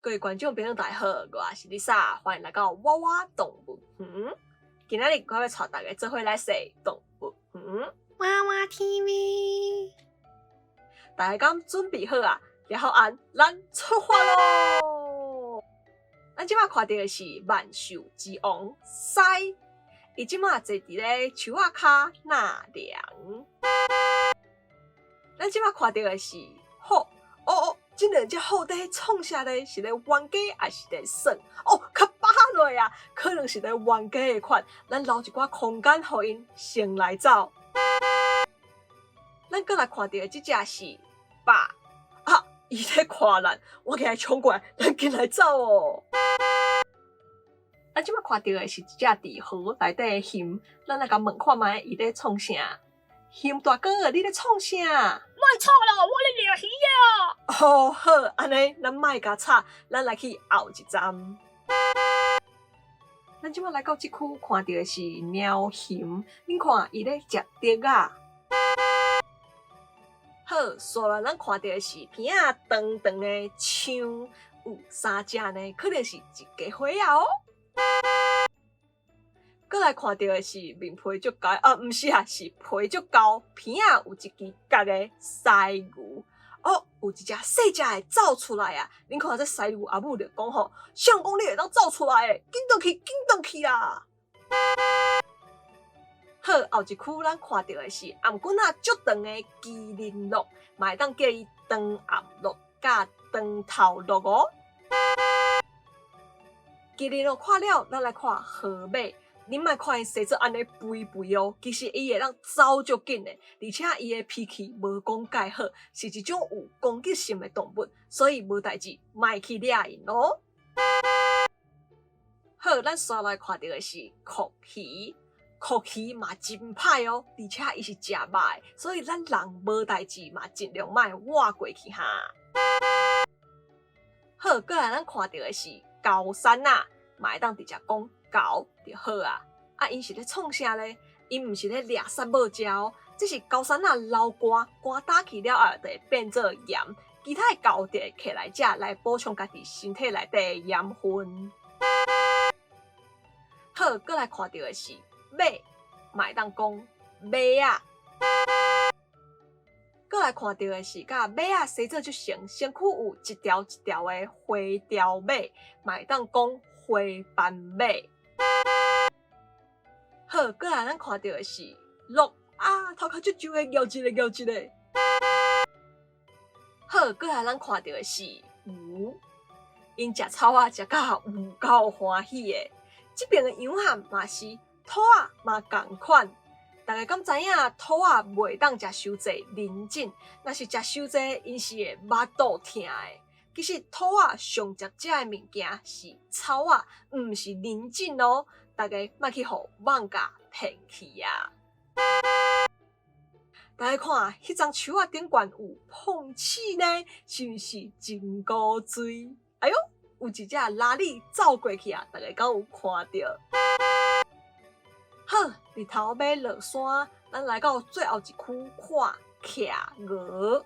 各位觀眾朋友大家好，我是 Lisa，歡迎來到娃娃動物園。今仔日我欲帶大家做伙來踅動物園。娃娃 TV，大家敢準備好啊？然後按咱出發囉！咱這擺看著的是萬獸之王獅，伊這擺坐佇咧樹仔跤納涼。咱這擺看著的是虎，哦哦，這兩隻虎佇咧創啥咧？是咧冤家抑是咧耍？哦，較飽落啊，可能是咧冤家的款。咱留一寡空間予𪜶先來走。咱閣來看著的這隻是豹，啊，伊咧看咱，我共伊衝過來，咱緊來走哦。咱這擺看著的是一隻佇河內底的熊，咱來共問看覓，伊咧創啥？熊大哥，你咧創啥？莫吵啦，我咧掠魚啊！哦，好，按呢咱莫共吵，咱來去後一站。咱這擺來到這區看著的是貓熊，恁看伊咧食竹仔。好，紲來咱看著的是鼻仔長長的象，有三隻呢，可能是一家伙仔哦。閣來看著的是面皮足厚，啊，毋是啊，是皮足厚，鼻仔有一支角的犀牛。哦，有一隻細隻的走出來啊！恁看這犀牛阿母就講吼，誰講你會當走出來的？緊轉去，緊轉去啦！好，後一區咱看著的是頷頸仔足長的麒麟鹿，嘛會當叫伊長頷鹿佮長頭鹿哦。麒麟鹿看了，咱來看河馬。恁莫看伊生做按呢肥肥哦，其實伊會當走足緊的，而且伊的脾氣無講蓋好，是一種有攻擊性的動物，所以無代誌，莫去掠𪜶哦。好，咱紲來看著的是蛞蝓，蛞蝓嘛真歹哦，而且伊是食肉的，所以咱人無代誌嘛盡量莫倚過去哈。好，過來咱看著的是高山仔，嘛會當直接講猴就好啊。啊，𪜶是咧創啥咧？𪜶毋是咧掠虱蠓食哦，這是高山仔流汗，汗焦去了後，就會變做鹽，其他的猴就會揢來食來補充家己身體內底的鹽分。好，閣來看著的是馬，嘛會當講馬仔。閣來看著的是佮馬仔生做足像，身軀有一條一條的花雕馬，嘛會當講花斑馬。好，閣來咱看著的是鹿啊，頭殼足皺的，咬一个咬一个。好，閣來咱看著的是牛，𪜶食草仔食甲有夠歡喜的。這爿的羊仔嘛是，兔仔嘛仝款。大家敢知影兔仔袂當食傷濟磷脂，若是食傷濟，𪜶是會腹肚疼的。其實兔仔上捷食的物件是草仔，毋是磷脂哦。大家莫去予蠓共騙去啊！大家看，彼叢樹仔頂懸有碰刺呢，是毋是真古錐？哎喲，有一隻蜊仔走過去啊！大家敢有看著？好，日頭欲落山，咱來到最後一區看企鵝。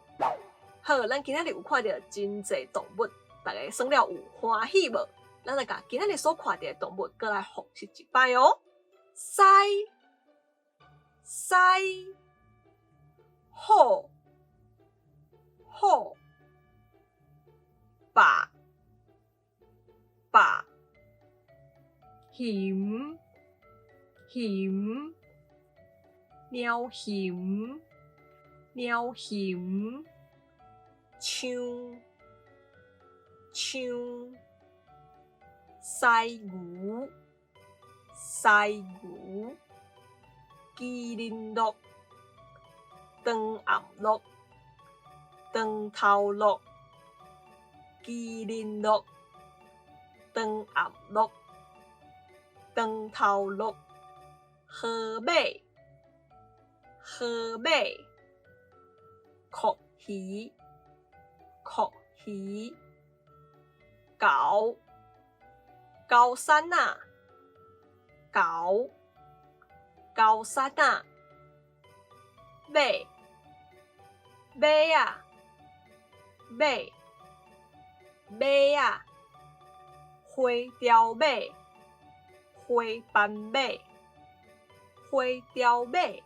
好，咱今仔日有看著真濟動物，大家耍了有歡喜無？咱來共今仔日所看著的動物，閣來複習一擺哦。獅、獅、虎、虎、豹、豹、熊、熊、貓熊、貓熊、象、象、犀牛、犀牛、麒麟鹿、長頷鹿、長頭鹿、麒麟鹿、長頷鹿、長頭鹿、河馬、河馬、蛞蝓、蛞蝓、猴、高山仔、猴、高山仔、馬、馬仔、馬、馬仔。花雕馬，花斑馬，花雕馬，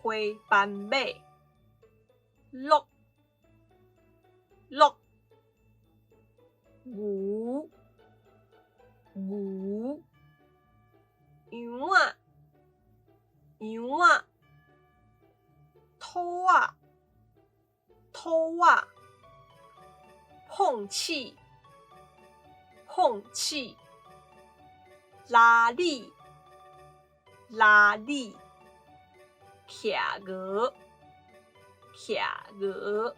花斑馬，鹿，鹿，牛，牛，羊仔，羊仔，兔仔，兔仔，碰刺，碰刺，拉里，拉里，企鵝，企鵝。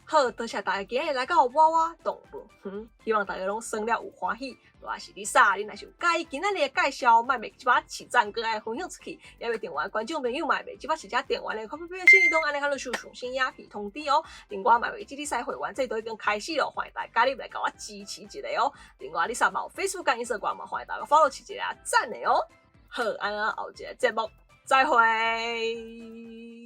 好，多謝大家今日來到娃娃動物園，希望大家攏耍了有歡喜。若是你啥，你若是有佮意今仔日的介紹，莫袂記這擺起讚，閣愛分享出去，也袂訂閱觀眾朋友嘛袂記這擺是遮訂閱的，看表表新移動，按呢較會收上新影片通知哦。另外嘛袂記你使會員制度已經開始咯，歡迎大家加入來共我支持一下哦。另外你啥嘛有 Facebook 佮 Instagram 嘛，歡迎大家 follow 起一下讚的哦。好，按呢後一個節目再會。